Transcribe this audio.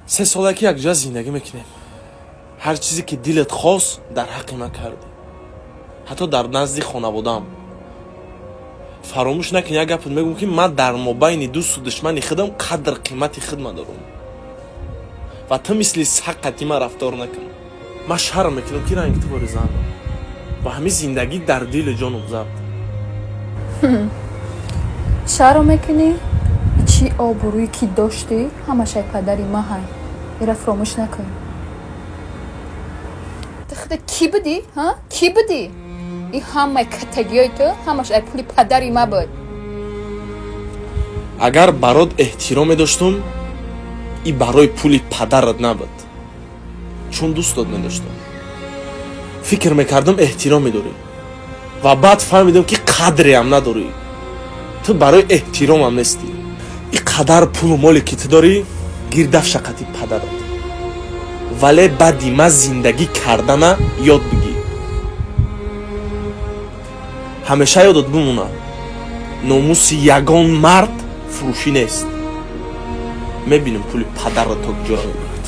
3 сола ки якҷоя зиндагӣ мекунем. Ҳар чизе ки дилат хост, дар ҳаққи ман кардӣ, ҳатто дар назди хонаводаам. Фаромӯш накун, як гапат мегӯм, ки ман дар мобайни дӯсту душмани худам қадр қимати худма дорам ва ту мисли саг қати ман рафтор накун. Ман шарм мекунам, ки ранги ту бори зан ва ҳамин зиндагӣ дар дили ҷоном зад. Шарм мекунӣ? Чӣ обрӯе ки доштӣ, ҳамашай падари ма ҳай. Ира фаромӯш накун. Ту худа кӣ будӣ, ҳа? Кӣ будӣ? Ин ҳамаи катагиҳои ту ҳамаш ай пули падари ма буд. Агар барот эҳтиром медоштум, и барои пули падарат набуд, чун дӯстот медоштам. Фикр мекардам, эҳтиром медорӣ ва баъд фаҳмидам, ки қадреам надорӣ. Ту барои эҳтиромам нестӣ. И қадар пулу моле ки ту дорӣ, гирдафша қати падарат, вале баъди ман зиндагӣ кардана ёд бигир. Ҳамеша ёдат бимона: номуси ягон мард фурӯшӣ нест. Мебинем, пули падарро то куҷоро мебарад.